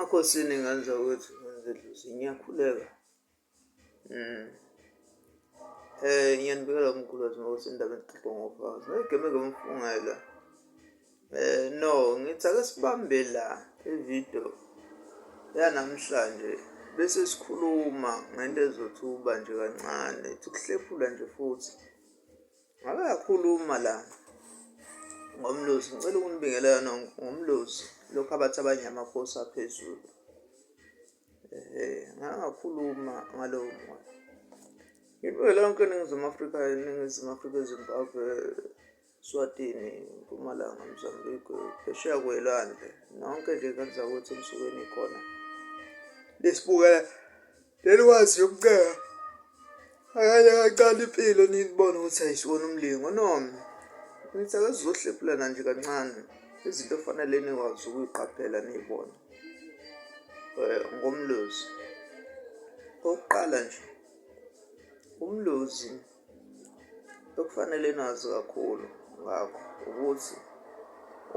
Makhosini ngenza ukuthi ngenze dlozi ngiyakhuleka. Ngiyanibikela mkhulu wathi indaba engixoxa ngofakazi. Ngigemeke ngimfungela. No, ngithi ake sibambe la ividiyo yanamhlanje bese sikhuluma ngento ezothi ukuba nje kancane, ithi ukuhlephula nje futhi. Ngabe yakhuluma la ngomlozi, ngicela ukunibingelela nonke ngomlozi, lokhu abathi abanye amakhosi aphezulu. Ngake ngakhuluma ngalowo moya. Ngibukele yonke iNingizimu Afrika, iNingizimu Afrika, eZimbabwe, Swatini, Mpumalanga, Mozambique, phesheya kwelwandle, nonke nje ngane zakwethu enisuke nikhona nisibukela Lelikwazi yokucela akanye kancane impilo nibone ukuthi ayisiwona umlingo no ngithi ake sizohlephulana nje kancane izinto ofanele nikwazi ukuyiqaphela niyibone ngomlozi. Okokuqala nje umlozi Okufanele nazi kakhulu ngakho ukuthi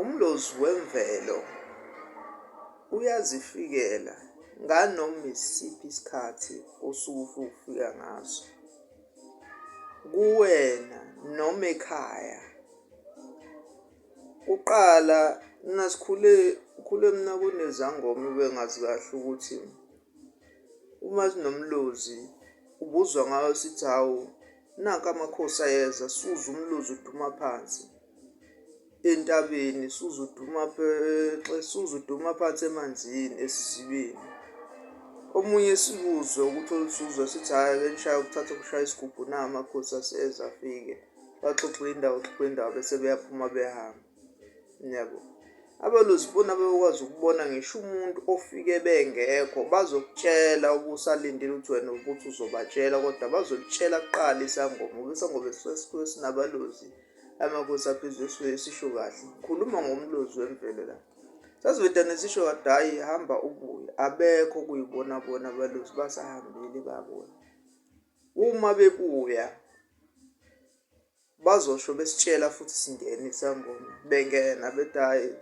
umlozi wemvelo uyazifikela nganoma isiphi isikhathi osuke ufuna ukufika ngaso kuwena noma ekhaya. Kuqala mina sikhule, ngikhule mina kunezangoma ebengazi kahle ukuthi Uma sinomlozi ubuzwa ngayo sithi hawu nanka amakhosi ayeza suzwa umlozi uduma phansi entabeni suzwa uduma suzwa uduma phansi emanzini esizibeni. Omunye sikuzwe ukuthi olusuzwa sithi hhayi ake nishaye ukuthatha ukushaya isigubhu na amakhosi aseza afike baxoxe indawo xoxe indawo bese beyaphuma behamba. Niyabo? Abalozi bona beyokwazi ukubona ngisho umuntu ofike bengekho bazokutshela ubusalindile ukuthi wena ukuthi uzobatshela kodwa bazolitshela kuqala isangoma ngoba isangoma esisuke sinabalozi amakhosi aphezulu esuke sisho kahle khuluma ngomlozi wemvelo la sasivedane sisho kade hhayi hamba ubuye abekho kuyibona bona abalozi basahambile babona uma bebuya Bazosho besitshela futhi singene isangoma bengena bethi hhayi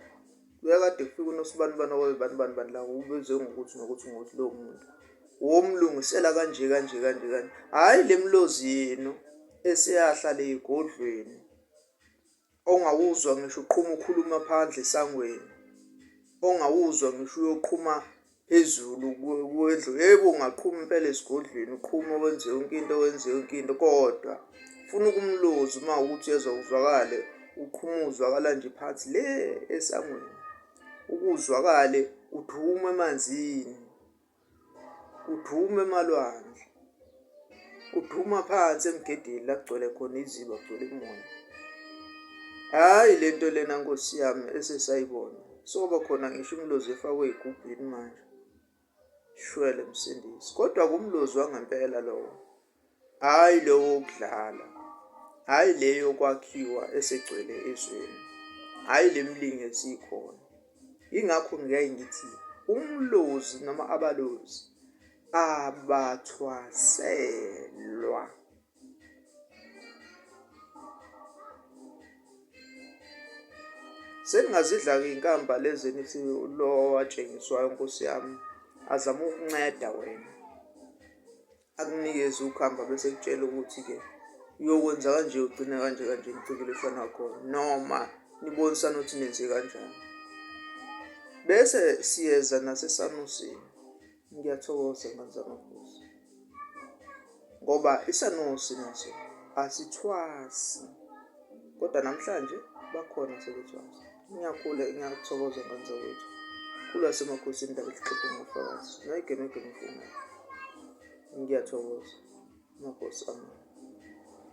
kuyakade kufike unosibanibani okwebani bani bani la ubizwe ngokuthi nokuthi ngokuthi lowo muntu womlungisela kanje kanje kanje kanje hhayi le mlozi yenu eseyahlala ey'godlweni ongawuzwa ngisho uqhuma ukhuluma phandle esangweni ongawuzwa ngisho uyoqhuma phezulu kwendlu. Yebo, ungaqhuma impela esigodlweni uqhume wenze yonke into wenze yonke into kodwa funa ukumlozi uma ukuthi uyezwa kuzwakale uqhuma uzwakala nje phansi le esangweni ukuzwakale udume emanzini udume emalwandle Uduma phansi emgedeni la kugcwele khona iziba kugcwele umoya. Hhayi le nto lena nkosi yami esesayibona. Soba khona ngisho umlozi efakwe ey'gubhini manje. Shwele msindisi. Kodwa kumlozi wangempela lowo. Hhayi lowo wokudlala. Hhayi le yokwakhiwa esegcwele ezweni. Hhayi le mlingo esikhona. Yingakho ngiyaye ngithi umlozi noma abalozi abathwaselwa. Seningazidla-ke iy'nkamba lezi enithi lo owatshengiswayo nkosi yami azame ukunceda wena akunikeze ukhamba bese kutshela ukuthi-ke uyokwenza kanje ugcine kanje kanje ngicikile khona noma nibonisane ukuthi nenze kanjani bese siyeza nasesanusini Ngiyathokoza ngane zamakhosi ngoba isanusi naso asithwasi kodwa namhlanje bakhona sebethwasa. Ngiyakhula ngiyathokoza ngane zakwethu. Khulu wasemakhosini indaba exoxe ngofakazi noyigemegeme mfowethu. Ngiyathokoza makhosi amahle.